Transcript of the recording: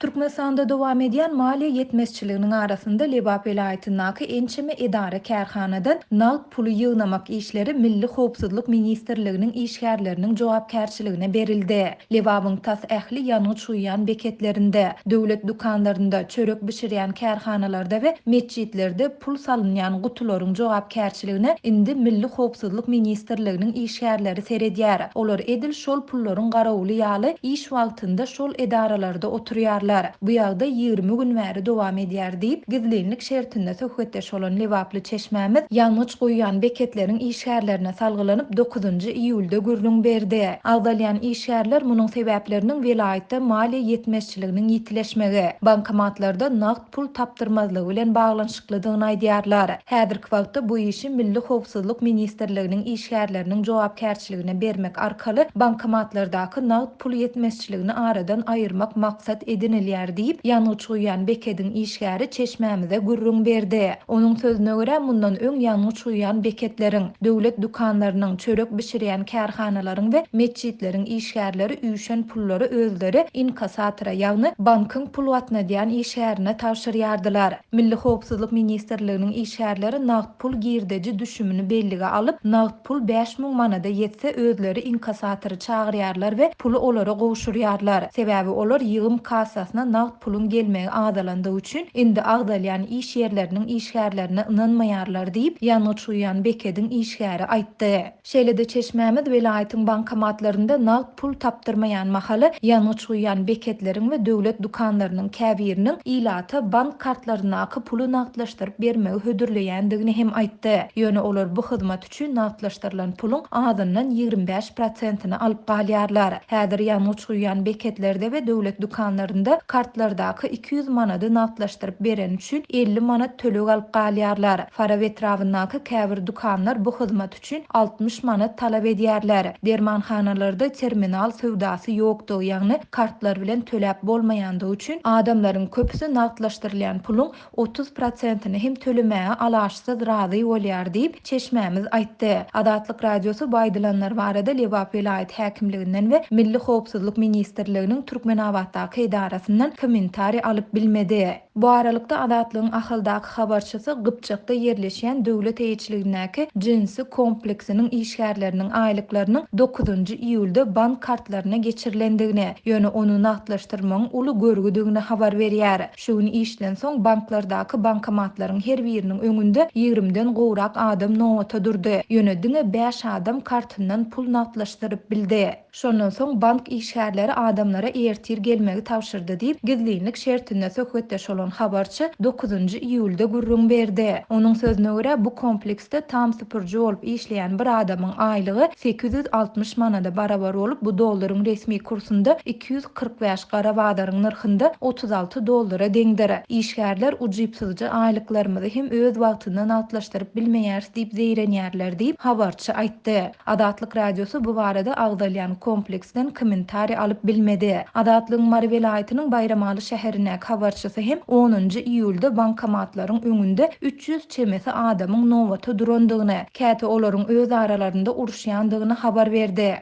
Türkmenistanda dowam edýän maliýe ýetmezçiliginiň arasynda Lebap welaýatyndaky ençeme edara-kärhanadan nagt puly ýygnamak işleri Milli howpsuzlyk ministrliginiň işgärleriniň jogapkärçiligine berildi. Lebabyň tas ähli ýangyç guýýan beketlerinde, döwlet dükanlarynda, çörek bişirýän kärhanalarda we metjitlerde pul salynýan gutularyň jogapkärçiligine indi Milli howpsuzlyk ministrliginiň işgärleri seredýär. Olar edil şol pullaryň garawuly ýaly iş wagtynda şol edaralarda oturýarlar. Bu ýagdaý 20 gün bäri dowam edýär diýip, gizlinlik şertinde söhbetdeş bolan lebaply çeşmämiz ýangyç guýýan beketleriň işgärlerine salgylanyp dokuzynjy iýulda gürrüň berdi. Agzalýan işgärler munuň sebäpleriniň welaýatda maliýe ýetmezçiliginiň ýitileşmegi, bankomatlarda nagt pul tapdyrmazlygy bilen baglanyşyklydygyny aýdýarlar. Häzirki wagtda bu işi Milli howpsuzlyk ministrliginiň işgärleriniň jogapkärçiligine bermek arkaly bankomatlardaky nagt pul ýetmezçiligini aradan aýyrmak maksat edinilýär diýip, ýangyç guýýan bekediň işgäri çeşmämize gürrüň berdi. Onuň sözüne görä, mundan öň ýangyç guýýan beketleriň, döwlet dükanlarynyň, çörek bişirýän kärhanalaryň we metjitleriň işgärleri üýşen pullary özleri inkassatora, ýagny bankyň pul gatnadýan işgärine tabşyrýardylar. Milli howpsuzlyk ministrliginiň işgärleri nagt pul girdeji düşümini bellige alyp, nagt pul 5000 manada ýetse özleri inkassatory çagyrýarlar we puly olara gowşurýarlar. Sebäbi olar ýygym kassasyna nagt puluň gelmegi azalandygy üçin indi agzalýan iş ýerleriniň işgärlerine ynanmaýarlar diýip, ýangyç guýýan bekediň işgäri aýtdy. Şeýle-de çeşmämiz welaýatyň bankomatlarynda nagt pul tapdyrmaýan mahaly ýangyç guýýan beketleriň we döwlet dükanlarynyň käbiriniň ilata bank kartlaryndaky puly nagtlaşdyryp bermegi hödürleýändigini hem aýtdy. Ýöne olar bu hyzmat üçin nagtlaşdyrylan puluň azyndan 25 prosentini alyp galýarlar. Häzir ýangyç guýýan beketlerde we döwlet dükanlarynda kartlardaky 200 manady nagtlaşdyryp bereni üçin 50 manat töleg alyp galýarlar. Farap etrabyndaky käbir dükanlar bu hyzmat üçin 60 manat talap edýärler. Dermanhanalarda terminal söwdasy ýokdugy, ýagny kartlar bilen töläp bolmaýandygy üçin adamlaryň köpüsi nagtlaşdyrylýan puluň 30 prosentini hem tölemäge alaçsyz razy bolýar diýip, çeşmämiz aýtdy. Azatlyk Radiosy bu aýdylanlar barada Lebap welaýat häkimliginden we Milli howpsuzlyk ministrliginiň Türkmenabatdaky edarasyndan kommentariý alyp bilmedi. Bu aralykda, Azatlygyň Ahaldaky habarçysy Gypjakda ýerleşýän döwlet eýeçiligindäki jinsi kompleksiniň işgärleriniň aýlyklarynyň dokuzynjy iýulda bank kartlaryna geçirilendigini, ýöne ony nagtlaşdyrmagyň uly görgüdigini habar berýär. Şu gün işden soň banklardaky bankomatlaryň her biriniň öňünde ýigrimiden gowrak adam nobata durdy, ýöne diňe bäş adam kartyndan pul nagtlaşdyryp bildi. Şondan soň bank işgärleri adamlara ertir gelmegi tabşyrdy diýip, gizlinlik şertinde söhbetdeş bolan habarçy dokuzynjy iýulda gürrüň berdi. Onuň sözüne görä, bu kompleksde tam süpüriji bolup işleýän bir adamyň aýlygy 860 manada barabar bolup, bu dollaryň resmi kursunda 245, gara bazaryň nyrhynda 36 dollara deňdir. Işgärler ujypsyzja aýlyklarymyzy hem öz wagtynda nagtlaşdyryp bilmeýäris diýip zeýrenýärler diýip, habarçy aýtdy. Azatlyk Radiosy bu barada agzalýan kompleksden kommentariý alyp bilmedi. Azatlygyň Mary welaýatynyň Baýramaly şäherindäki habarçysy hem onunjy iýulda bankomatlaryň öňünde 300 çemesi adamyň nobata durandygyny, käte olaryň öz aralarynda uruşýandygyny habar berdi.